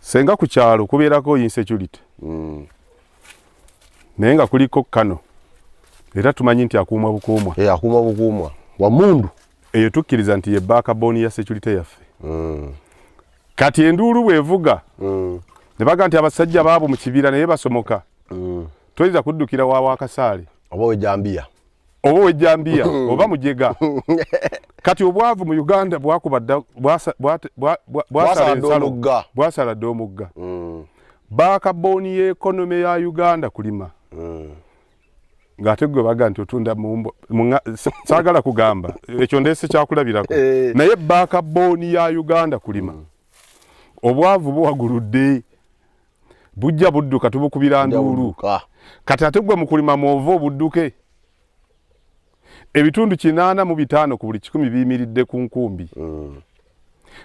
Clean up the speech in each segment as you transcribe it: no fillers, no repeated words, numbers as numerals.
Senga ku kyalo kubeerako insecurity, naye nga kuliko kano era tumanyi nti akuumwa bukuumwa. Akuumwa bukuumwa wa mundu. Eyo tukkiriza nti ye backbone ya security yaffe. Kati enduulu bw'evuga, ne baga nti abasajja baabo mu kibira naye basomoka, toyinza kuddukira wa Wakasaale oba wejambiya, oba wejambiya oba mujega. Kati obwavu mu Uganda bwakuba dda, bwasala ensalo, bwasala dda omugga. Backbone y'economy ya Uganda kulima. Ng'ate gwe baga nti otunda saagala kugamba ekyo ndeese kyakulabirako, naye backbone ya Uganda kulima. Obwavu buwaguludde, bujja budduka, tubukubira nduulu. Kati ate gwe mu kulima mwova obudduke. Ebitundu 85 ku buli 100 biyimiridde ku nkumbi.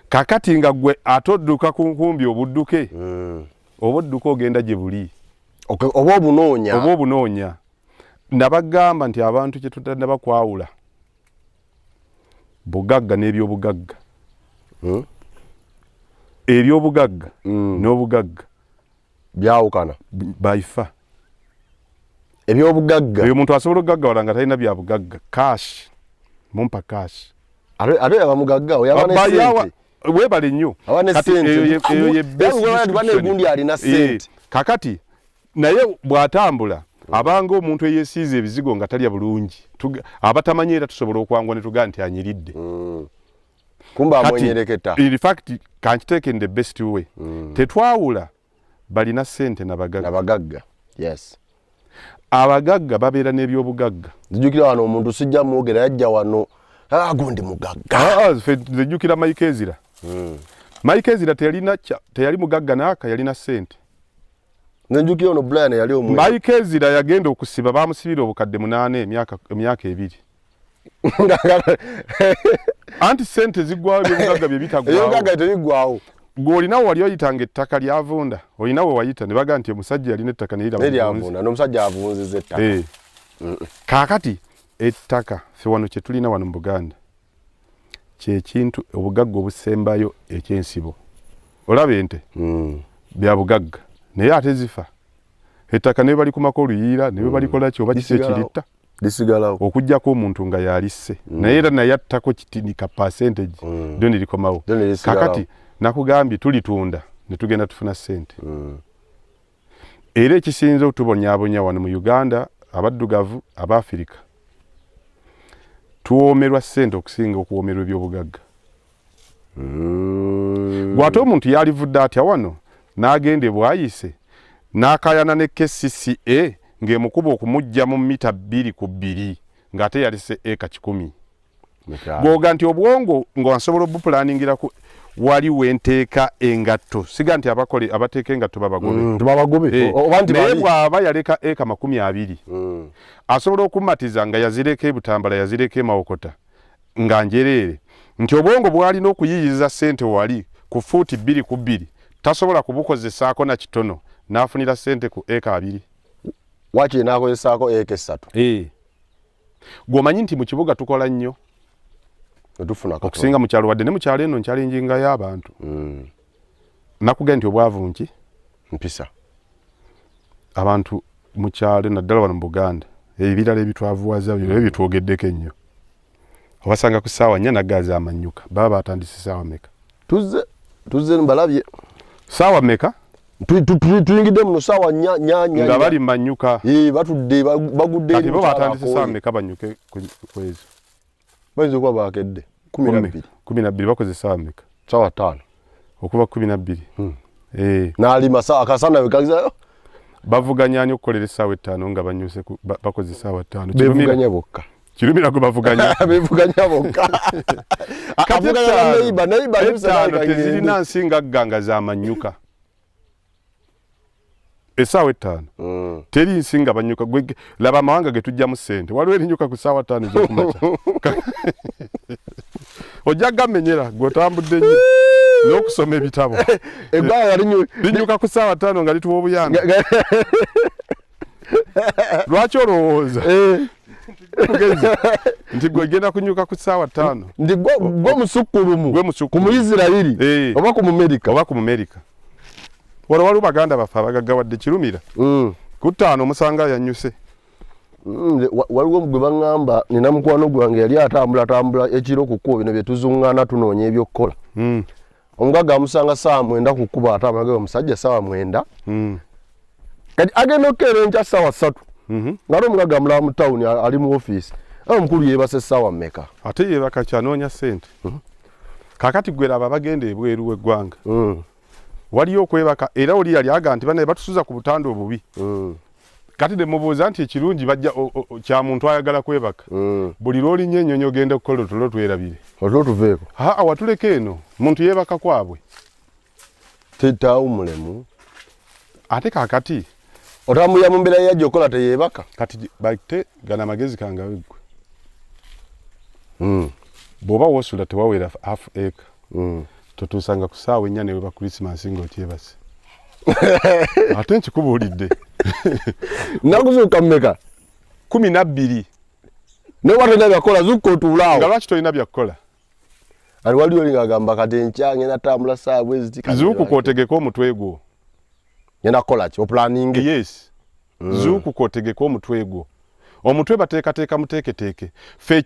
Kakati nga gwe ate odduka ku nkumbi obudduke, oba odduka ogenda gye buli, oba obunoonya, oba obunoonya. Nabagamba nti abantu kye tutannaba kwawula bugagga n'ebyobugagga. Ebyobugagga n'obugagga byawukana baifa. Ebyobugagga, oyo omuntu asobola okugaggawala nga talina bya bugagga. Cash, mumpa cash. Ate yaba mugagga, oyo aba ne ssente. Weebale nnyo. Kati eyo ye best description. Kakati naye bw'atambula abanga omuntu eyeesiiza ebizigo nga talya bulungi, abatamanyi era tusobola okwangwa ne tugaa nti anyiridde. Kumba amwenyereketa. In fact, kankiteeke in the best way. Tetwawula balina ssente n'abagagga. N'abagagga, yes. Abagagga babeera n'ebyobugagga. Nzijukira wano omuntu sijja mwogera yajja wano, gundi mugagga. Nzijukira Mike Ezra. Mike Ezra teyali mugagga n'aka, yalina ssente. Nzijukira ono Brian yali omwe. Mike Ezra yagenda okusiba, bamusibira obukadde 8 emyaka 2. Anti ssente ziggwawo, ebyobugagga bye bitaggwawo. Ebyobugagga tebiggwawo. Gw'olina wali oyitanga ettaka lyavunda, olina we wayita ne baga nti omusajja yalina ettaka naye lyavunda, n'omusajja avunziza ettaka. Kaakati ettaka ffe wano kye tulina wano mu Buganda kyekintu obugagga obusembayo ekyensibo. Olaba ente bya bugagga naye ate zifa. Ettaka ne balikumako oluyiira ne balikola ki oba kiki ekiritta lisigalawo, okuggyako omuntu nga yalisse, naye era naye attako kitinika percentage lyo ne likomawo. Kaakati nakugambye tulitunda ne tugenda tufuna ssente. Era ekisinze otubonyaabonya wano mu Uganda, abaddugavu ab'Afirika, tuwoomerwa ssente okusinga okuwoomerwa ebyobugagga. Gw'ate omuntu yalivudde atya wano n'agenda e Bwayise n'akaayana ne KCCA ng'emukuba okumuggya mu mita 2 ku 2 ng'ate yalise eka 100. Gwoga nti obwongo ng'onsobola obupulaningira wali wenteeka engatto, siga nti abakole abateeka engatto babagobe. Babagobe. Naye bw'aba yaleka eka 20, asobola okumatiza nga yazireka e Butambala, yazireka e Mawokota nga njereere, nti obwongo bw'alina okuyiyiza ssente wali ku fuuti 2 ku 2 tasobola kubukozesaako na kitono n'afunira ssente ku eka 2. Wakiri n'akozesaako eka 3. Gw'omanyi nti mu kibuga tukola nnyo okusinga mu kyalo, wadde ne mu kyalo eno nkyalingingayo abantu. Nakugambye nti obwavu nki mpisa. Abantu mu kyalo naddala wano mu Buganda ebirala ebitwavuwaza byo bitwogeddeko ennyo. Obasanga ku ssaawa 4 nagaaza amanyuka, baba batandise ssaawa meka? Tuzze mbalabye. Ssaawa meka? Tuyingidde muno ssaawa 4 nga bali manyuka. Batudde bagudde. Kati bo batandise ssaawa meka banyuke kwezo? Bayinza okuba bakedde 12. 12 bakoze ssaawa meka? Ssaawa 5. Okuva 12. N'alima akasana bekagiza. Bavuganya ani okukolera essaawa 5 nga banyuse bakoze essaawa 5? Bevuganya bokka. Kirumira gwe bavuganya. Bevuganya bokka. Avuganya na neighbor, neighbor tezirina nsinga gganga z'amanyuka. Essaawa 5 teri nsinga banyuka. Laba amawanga ge tujjamu ssente, waliwo erinyuka ku ssaawa 5 ez'okumakya. Ojja gamenyera gwe otambudde nnyo n'okusoma ebitabo. Eggwanga linyuka ku ssaawa 5 nga lituwa obuyambi. Lwaki olowooza nti gwe genda kunyuka ku ssaawa 5? Nti gwe musukkulumu ku Muisirayiri oba ku Mumerika. Oba ku Mumerika. Wano waliwo baganda baffe abagaggawadde Kirumira. Ku 5 omusanga yanyuse. Waliwo gwe baŋŋamba nina mukwano gwange yali atambula ekiro ku kkubo bino bye tuzuŋŋaana tunoonya ebyokukola. Omugagga amusanga ssaawa 9 ku kkubo atambula agamba omusajja ssaawa 9. Kati agenda okukeera enkya ssaawa 3. Ng'ate omugagga amulaba mu tawuni ali mu ofiisi. Omukulu yeebase ssaawa mmeka? Ate yeebaka kyanoonya ssente. Kaakati ggwe laba bagenda ebweru w'eggwanga. Waliyo okwebaka era oli yali agamba nti bannaye batusuza ku butanda obubi. Kati ne mubuuza nti ekirungi bajja kya muntu ayagala kwebaka. Buli lw'olinnya ennyonyi ogenda okukola otulo twerabire. Otulo tuveeko. Aa watuleka eno muntu yeebaka kwabwe. Tetaawummulemu. Ate kaakati otambulira mu mbeera yajja okukola teyeebaka. Kati bate gana amagezi kangawe ggwe. Bw'oba woosula tewawera half acre. Totuusanga ku ssaawa 4 ne weba Christmas ng'okyebase. Ate nkikubuulidde. Nakuzuuka mmeka? 12. Naye oba tolina byakukola zuukuka otuule awo. Nga lwaki tolina byakukola? Ali waliwo oli ng'agamba kati enkya ngenda tambula ssaawa bwe ziti. Zuukuka otegeke omutwe gwo. Ngenda kukola ki? Opulaninge? Yes. Zuukuka otegeke omutwe gwo. Omutwe bateekateeka muteeketeeke. Ffe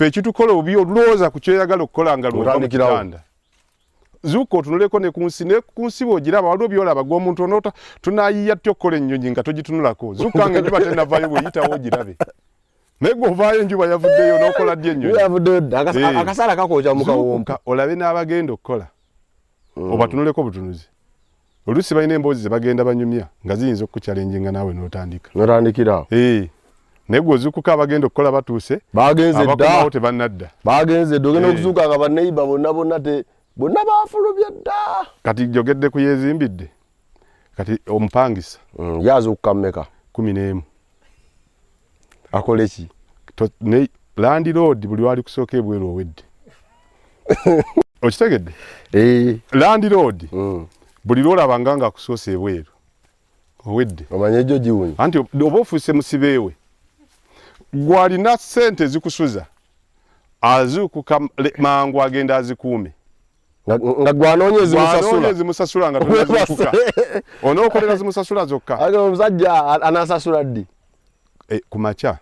ekitukola obubi olowooza ku ky'oyagala okukola nga lw'ova mu kitanda. Zuukuka otunuleko ne ku nsi, ne ku nsi bw'ogiraba waliwo by'olaba gwe omuntu onoota tunaayiiya tutya okukola ennyonyi nga togitunulako. Zuukuka ng'enjuba tennavaayo bw'eyitawo ogirabe. Naye gwe ovaayo enjuba yavuddeyo n'okola ddi ennyonyi? Yavuddeyo dda. Akasaala kakwokya mu kawompo. Zuukuka olabe n'abagenda okukola. Obatunuleko butunuzi. Oluusi balina emboozi ze bagenda banyumya nga ziyinza okukukyalenjinga naawe n'otandika. N'otandikira awo. Naye gwe ozuukuka abagenda okukola batuuse. Bagenze dda. Abakomawo tebannadda. Bagenze dda. Ogenda okuzuuka nga banneyiba bonna bonna bonna baafulumye dda. Kati njogedde ku yeezimbidde. Kati omupangisa. Yazuukuka mmeka? 11. Akole ki? Landlord buli lwali kusooka ebweru owedde. Okitegedde? Landlord buli lw'olaba nga akusoose ebweru owedde. Omanye egyo giwunya. Anti oba ofuuse musibeewe. Gw'alina ssente zikusuza azuukuka mangu agenda azikuume. Nga gwanoonya ezimusasula. Ezimusasula nga tonazuukuka. Onookolera zimusasula zokka. Ate omusajja anaasasula ddi? Ku makya.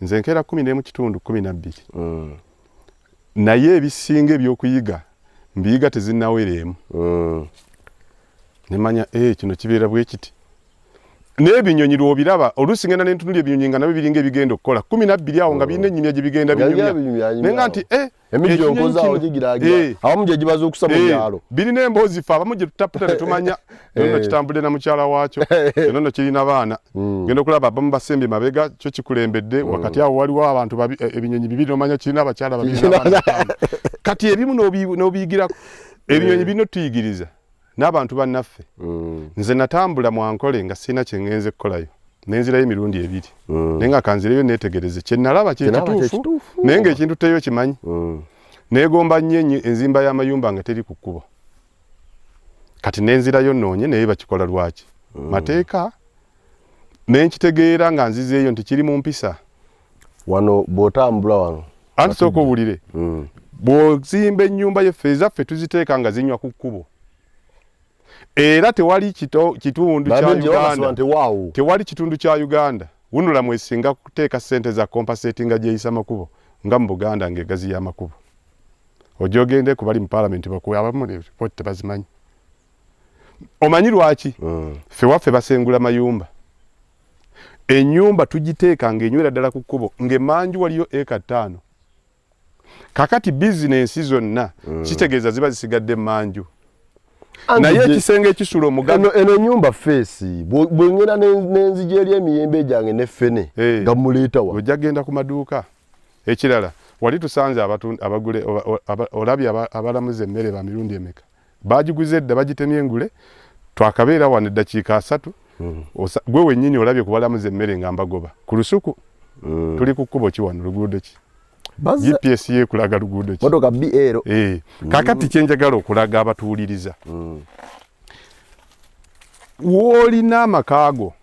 Nze nkeera 11 12. Naye ebisinga ebyokuyiga mbiyiga tezinnawera emu. Ne mmanya kino kibeera bwe kiti. N'ebinyonyi lw'obiraba oluusi ngenda ne ntunula ebinyonyi nga nabyo biringa ebigenda okukola 12 awo nga birina ennyumya gye bigenda binyumya. Naye nga nti emijjo nkozaawo gigiraagira abamu gye gibazuukusa mu byalo. Birina emboozi ffe abamu gye tutaputa ne tumanya kino nno kitambudde na mukyala waakyo, kino nno kirina baana. Ngenda okulaba abamu basembye mabega kyo kikulembedde wakati awo waliwo abantu ebinyonyi bibiri n'omanya kirina abakyala babiri n'abaana bataano. Kati ebimu n'obiyigirako ebinyonyi birina otuyigiriza n'abantu bannaffe. Nze natambula mu Ankole nga sirina kye ŋŋenze kukolayo. Nenzirayo emirundi 2. Naye nga kanzireyo neetegereze kye nalaba kye kituufu naye ng'ekintu teyo kimanyi. Neegomba nnyo enzimba y'amayumba nga teri ku kkubo. Kati nenzirayo nnoonye naye bakikola lwaki? Mateeka ne nkitegeera nga nzizeeyo nti kiri mu mpisa. Wano bw'otambula wano. Anti sooka owulire. Bw'ozimba ennyumba yeffe ezaffe tuziteeka nga zinywa ku kkubo. Era tewali kitundu kya Uganda. Tewali kitundu kya Uganda. Wunula mwesinga kuteeka ssente za compensating gyeyisa makubo nga mu Buganda ng'egaziya amakubo. Ojja ogende ku bali mu paalamenti bakuwe abamu ripooti tebazimanyi. Omanyi lwaki? Ffe waffe basengula mayumba. Ennyumba tugiteeka ng'enywera ddala ku kkubo ng'emmanju waliyo eka 5. Kakati bizinensi zonna kitegeeza ziba zisigadde emmanju. Naye ekisenge ekisula omugaga. Eno ennyumba feesi bwe ngenda n'enzija eri emiyembe gyange ne ffene nga muleeta wa. Ojja kugenda ku maduuka. Ekirala wali tusanze abagule olabye abalamuza emmere ba mirundi emeka. Bagiguze edda bagitemye engule twakabeera wano eddakiika 3. Gwe wennyini olabye ku balamuza emmere nga mbagoba. Ku lusuku tuli ku kkubo ki wano luguudo ki? GPS yeekulaga luguudo ki? Motoka BL. Kaakati kye njagala okulaga abatuwuliriza. W'olina amaka go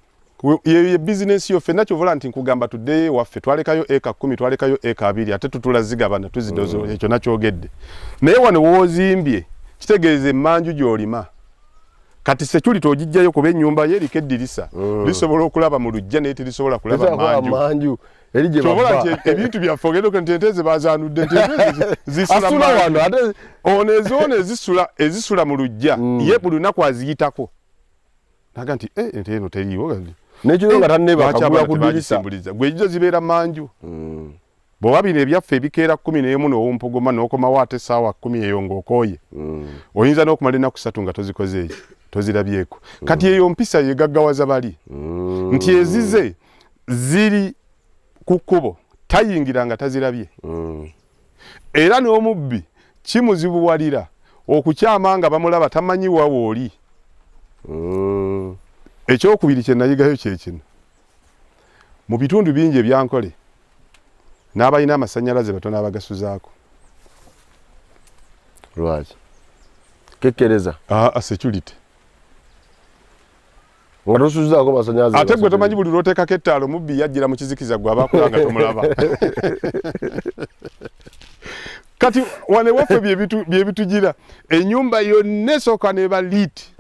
ye bizinensi yo ffenna ky'ovola nti nkugamba tuddeyo ewaffe twalekayo eka 10 twalekayo eka 2 ate tutula zigabana tuzidozo ekyo nakyogedde. Naye wano w'ozimbye kitegeeza emmanju gy'olima. Kati security ogijjayo kuba ennyumba ye eriko eddirisa lisobola okulaba mu luggya, naye terisobola kulaba manju. Manju eri gye kyobola bava. Nti ebintu byaffe ogenda nti ente ze bazaanudde, nti ente zisula asula manju. Wano ate Ono ezoona ezisula mu luggya, ye buli lunaku aziyitako naga nti, "Eh, ente eno teriiwo." N'ekiro nga tanneebaka Lwaki gula abaana ku ddirisa. tebagisimbuliza? Gwe egizo zibeera manju. Bw'oba bino ebyaffe ebikeera 11 n'owumpogoma n'okomawo ate essaawa 10 eyo ng'okooye, oyinza n'okumala ennaku 3 nga tozikoze ekyo, tozirabyeko. Kati eyo mpisa yegaggawaza bali nti ezize ziri ku kkubo, tayingira nga tazirabye. Era n'omubbi kimuzibuwalira okukyama nga bamulaba, tamanyi wa wooli. Ekyokubiri kye nayigayo kye kino: mu bitundu bingi ebyankole n'abalina amasannyalaze batono abagasuzaako. Lwaki kekkereza? Aa, security. Nga tosuzaako masanyalaze. Ate gwe tomanyi, buli lwoteekako ettaalo mubbi yajjira mu kizikiza, gwe abaakula nga tomulaba. Kati wane waffe byebitugira ennyumba yonna esooka neba lit.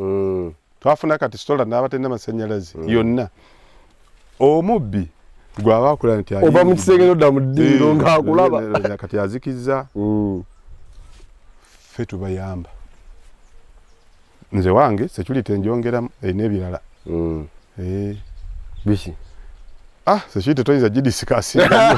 Twafuna kati solar n'abatalina masanyalaze yonna. Omubbi gwe aba akula nti ova mu kisenge nodda mu ddiiro ng'akulaba. Kati azikiza. Ffe tubayamba. Nze wange security enjongeramu erina ebirala. Eh. Biki? Ah, security toyinza gidiscussinga.